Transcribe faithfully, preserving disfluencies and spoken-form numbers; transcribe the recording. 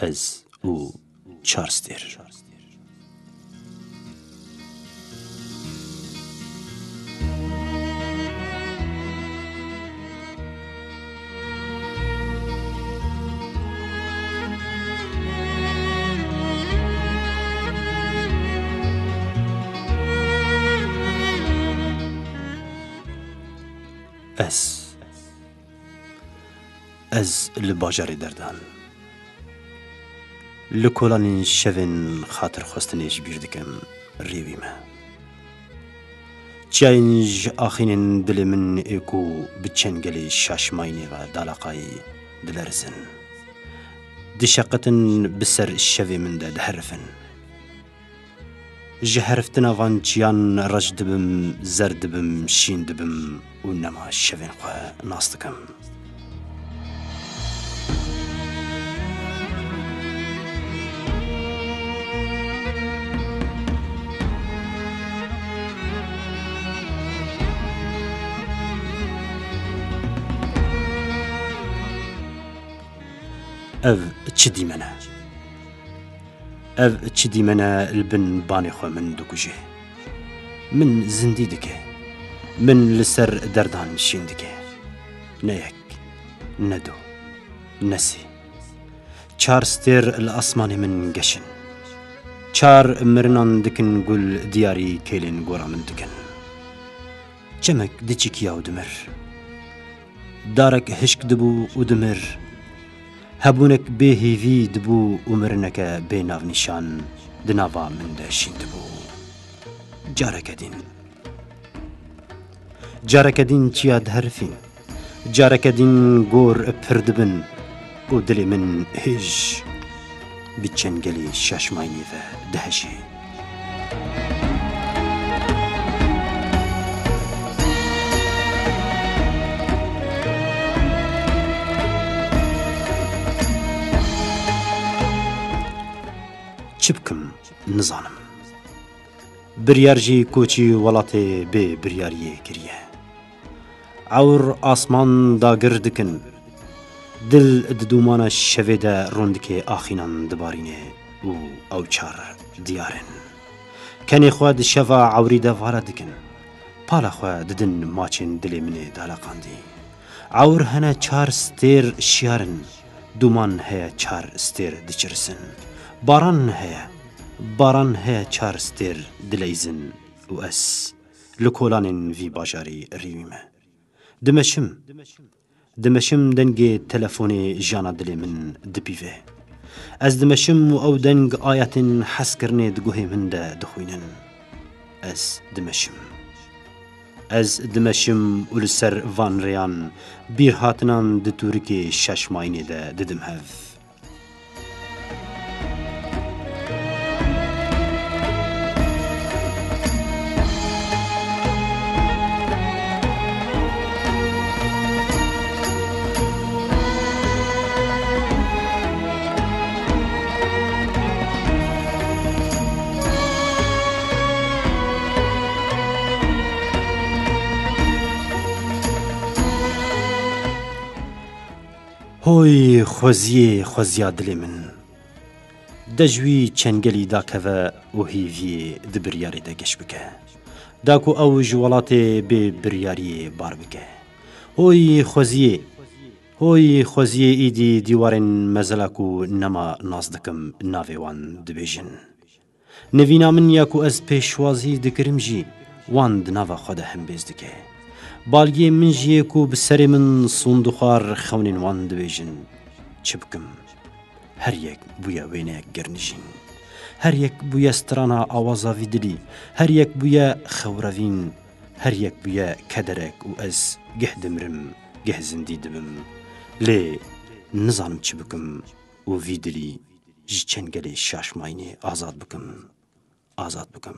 Ez û çar stêr. Ez. Ez li bajarê Derdan. Li kolanên şevên xatirxwestinê ji bîr dikim, rêwî me. Çiyayên ji axînên dilê min ê ku bi çengelê şaşmayînê ve dalaqayî dilerizin. Dişeqitin bi ser şevê min de diherifin. Ji heriftina van çiyan reş dibim, zer dibim, şîn dibim û nema şevên xwe nas dikim. Ev çi dîmen e? Ev çi dîmen e li bin banê xwe min dikuje? Min zindî dike. Min li ser Derdan şîn dike. Ne yek, ne du, ne sê. Çar stêr li asmanê min geşin. Çar mirinan dikin gul, diyarî kêlên gora min dikin. Çemek diçikiya û dimir. Darek hişk dibû û dimir. Hebûnek bê hêvî dibû û mirineke bê navnîşan di nava min de şîn dibû. Careke din. Careke din çiya diherifîn. Careke din gor pir dibin û dilê min hêj bi çengelê şaşmayînê ve dihejê. Çi bikim, nizanim. Biryar jî koçî welatê bê biryariyê kiriye. Ewr asman dagir dikin. Dil di dûmana şevê de rondikê axînan dibarîne û ew çar diyar in. Kenê xwe di şeva ewrî de vala dikin. Pala xwe didin maçên dilê min ê dalaqandî. Ewr hene çar stêr şiyar in. Dûman heye çar stêr diçirisin. Baran heye. Baran heye çar stêr dileyzin û ez li kolanên vî bajarî rîwî me. Dimeşim. Dimeşim dengê telefonê jana dilê min dipîve. Ez dimeşim û ew deng ayetên hezkirinê di guhê min de dixwînin. Ez dimeşim. Ez dimeşim û li ser van rêyan bîrhatinan di tûrikê şaşmayînê de didim hev. Hoy xweziyê, xweziya dilê min. De ji wî çengelî dakeve û hêviyê di biryarê de geş bike. Da ku ew ji welatê bê biryariyê bar bike. Hoy xweziyê, hoy xweziyê îdî dîwarên mezela ku nema nas dikim navê wan dibêjin. Nivîna min ya ku ez pêşwazî dikirim jî wan di nava xwe de hembêz dike. Balgiyê min jî yê ku bi serê min sûn dixwar xewnên wan dibêjin. Çi bikim? Her yek bûye wêneyek girnijîn. Her yek bûye strana awaza vî dilî. Her yek bûye xewrevîn. Her yek bûye kederek û ez geh dimirim, geh zindî dibim. Lê nizanim çi bikim û vî dilî ji çengelê şaşmayînê azad bikim. Azad bikim.